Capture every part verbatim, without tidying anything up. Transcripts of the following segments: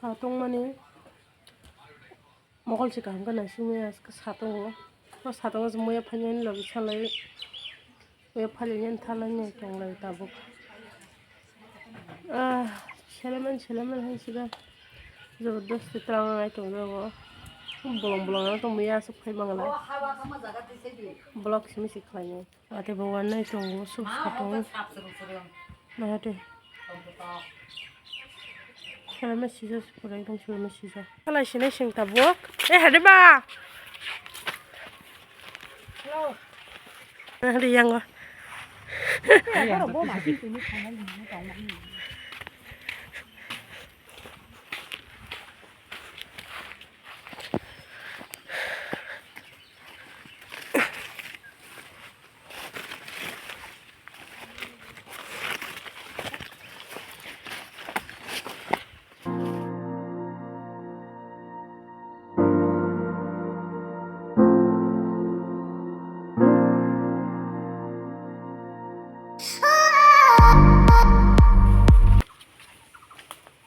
Satong mani mokol se kaham khe naising maya satongo. O satongo se maya phainani logi salai maya phailaiya thalai tonglai tabuk. Ah, seleman seleman hai siga jabardasti twlang nai tongjago. Bolong bolong ang tongmaya aswk phai mangla. Block simi se khlainai. Ate bo wanai tongo, suk satung. Nahate. Khelama sijak, pura ekdom khelama sijak. Khalai sinai sing tabuk. Eh, hade ba. Hello. Nahate yango.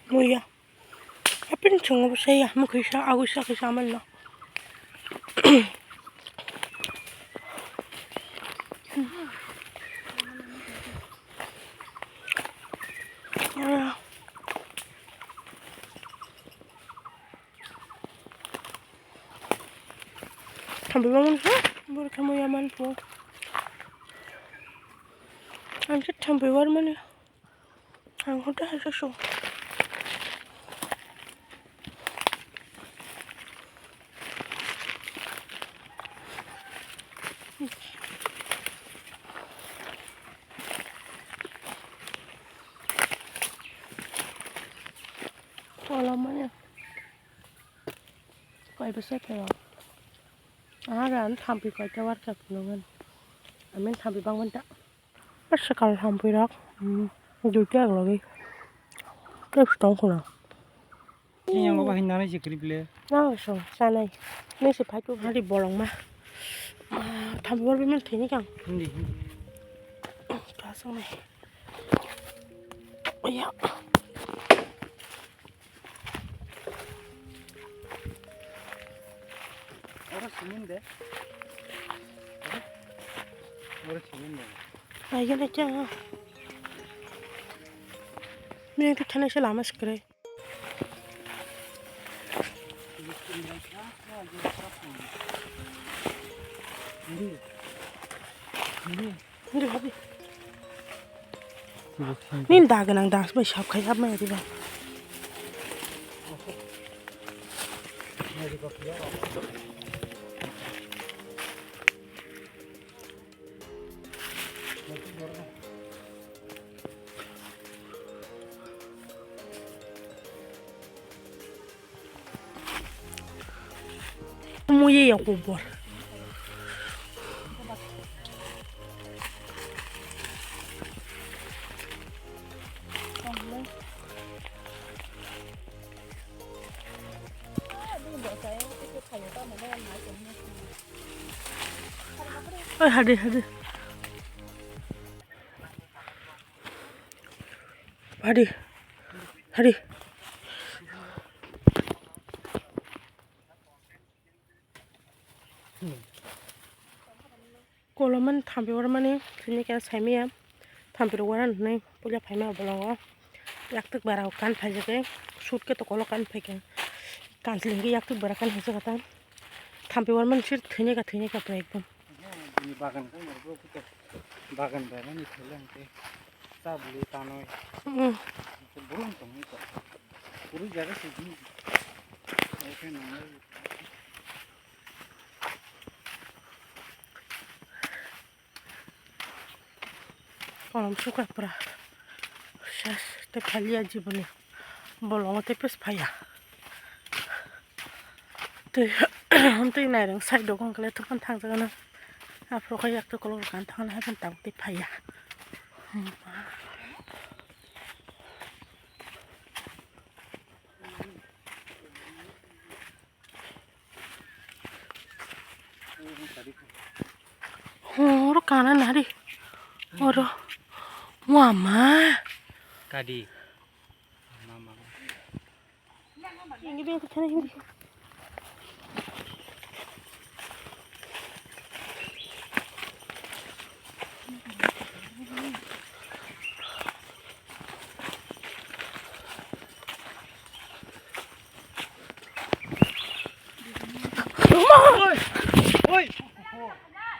Muya. Apin chungo bo saya, mukhuisa, aguisa, kisa manno. Thambi ba manpho, bor khe muya manpho. Ang khe thambi bar mani. Ang hoda hai song. Kolamani. Koi bwsai khe o. Aha ga ang thampi koi ta warkha phunukgani. Amen thampi bangmani ta. Bwsai kal thampi rok. Hmm. Duita ang logi. Kebs tong khuna. Yang obo hai nanai se kwrwi ble. Nang song sanai. Nisi phai tu hari bolong ma. Thampi bor biman thini kang. Hindi, hindi. Kasong nai. Oya. Oro simin de. Oro simin de. Ayo na kya? Mene tu thana se lama skre. Hindi. Hindi. Hindi, habi. Nini da gwnang da bai sap khai hap maya diba. Muye ya kubor. Oi, hadi, hadi. Hari. Hari. Koloman thampi warmani sini khe saimaya thampi rok waran hwnwi puila phaima bolongo yaktwk bara kan phaijak khe sut khe tokolo kan phaikha kansling khe yaktwk bara kan phaijak khe ta thampi warmani sir thwinai kha thwinai kha pura ekdom. Bini bagan khe bagan berani thailang khe. Tabli tanoi. Mm. Bolong tongwi kok. Puri jaga sini. Oke, nang. Kolom suka pura. Sas, te phalia jiboni. Bolongo te pes phaya. Tei, tei naireng side o kong kle thokpan thang jaga na. Aphuru khe yak tei kolok kan thang na hai tabuk tei phaiya. Oro kana nari. Oro. Mama. Kadi. Mama.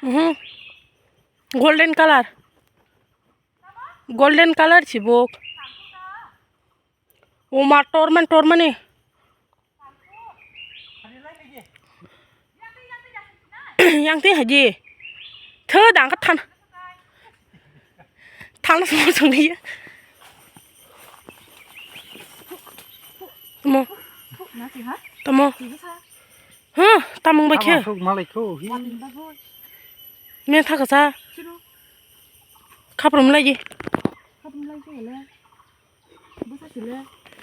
Mhm. Golden colour. Golden colour sibuk. Uma torman tormani. Yang twi haji. Tho dang ka than. Than sung sung ya. Tamo. Tamo. Huh, tamung ba khe. Malai kho. Men thaka sa. Khaprum lagi.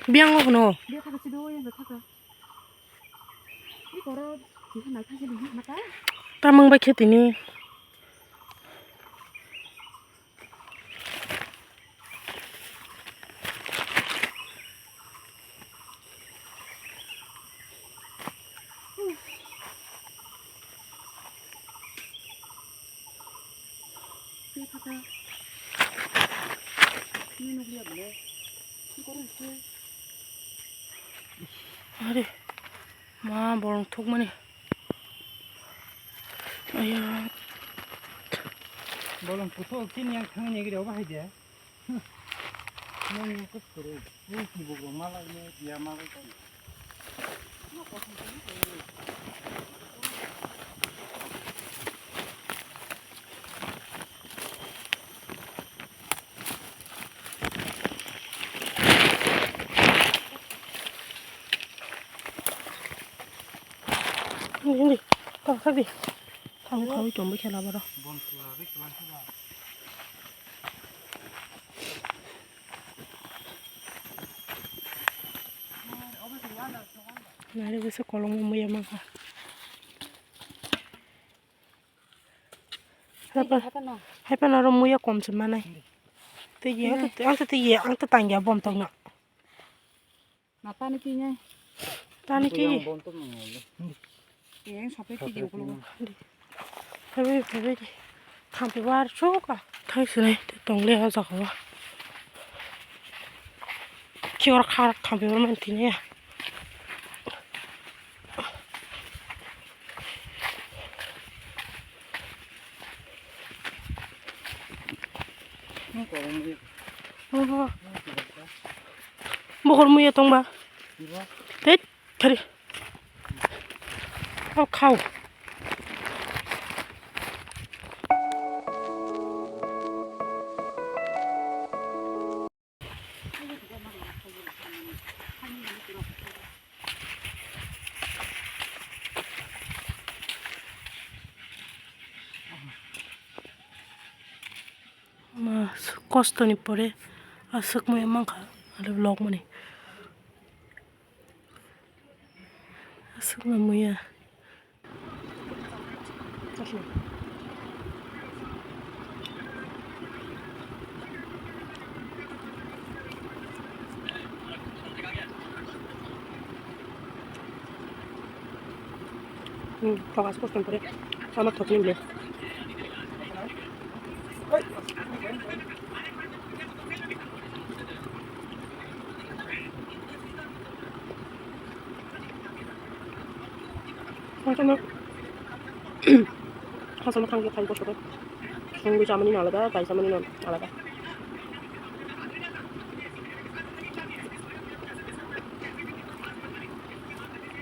Biang lo no. Tamang bai khe tini. Are, ma bolong thukmani. Aya. Bolong puthok chini yang thangni gidi obo hai de. Nang yang kuk kuru. Ni si bugo malai ne dia malai tong. Hindi, hindi. Tang sabi. Tang sabi chombo khela baro. Nari bisa kolong muya mangka. Haipa, haipa naro muya kom se manai. Tigi, ang te, ang te tigi, ang te tangya bom tong na. Na pani tini. Pani tigi. Yang bom tong na. Yang sapai tigi ukulung. Phaibai, phaibai di. Thampi war suka. Thai sinai, tong le ha jaga wa. Kior khar thampi war man tini ya. Bohor muya tongba. Tei, thari. Khao, khao. Ma, kostoni pore aswk muya mankha, ale vlog mani. Aswk no muya. Hmm, tokas kostom pore. Sama thokni bile. Hachama thangkhe thai kosto khe. Songwi chamani no alada, bai chamani no alada.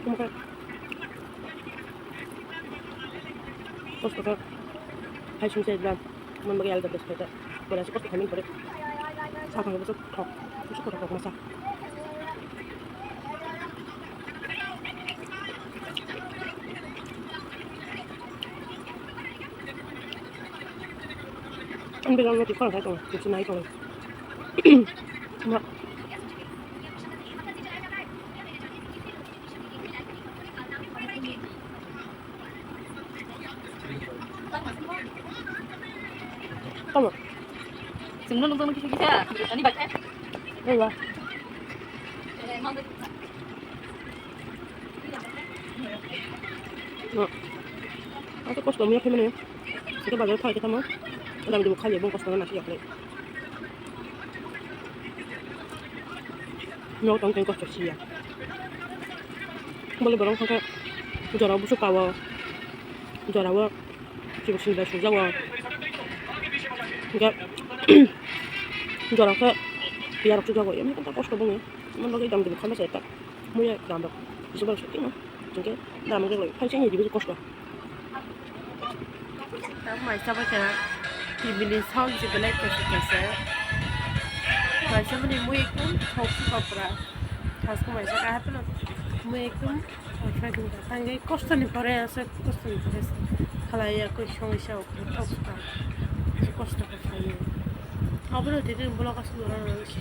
Omo khe kosto khe hai song se dan. Mon bagwi alada bwswk khaida. Belai se kosto khaimani pore. Sakang bwswk thok. Bwswk kotor kok masa. Ang bilang no tikor khai tong. Kuchina hai tong. Ma. Tama. Sumno nung tong kisa kisa. Ani bacha. Ewa. Eh, mang. No. Asa kosto muya khe mani. Sika bazar thai khe tamo. Dam dibu khali bong kosto na siya khlai. No tong tong kosto siya. Bole borong thangkhe jora busu pawo. Jora wo. Chibuk sini bai sujak wo. Ga. Jora khe. Biya rok sujak wo. Yami kanta kosto bong. Mon logi dam dibu khali sa eta. Muya dam rok. Bisu bal sukti no. Jengke dam rok lai. Phai sini dibu kosto. Tamo mai chaba kha tibili sound si belai kesa kesa. Mai chaba ni mui ekdom thok si kopra. Thas ko mai chaba hape no mui ekdom perfect ni kha. Tangke kosto ni pore asa kosto ni pore asa. Khalai ya koi song isa ok thok si pa. Kosto ko khalai. Abro tete blog asu lora lora si.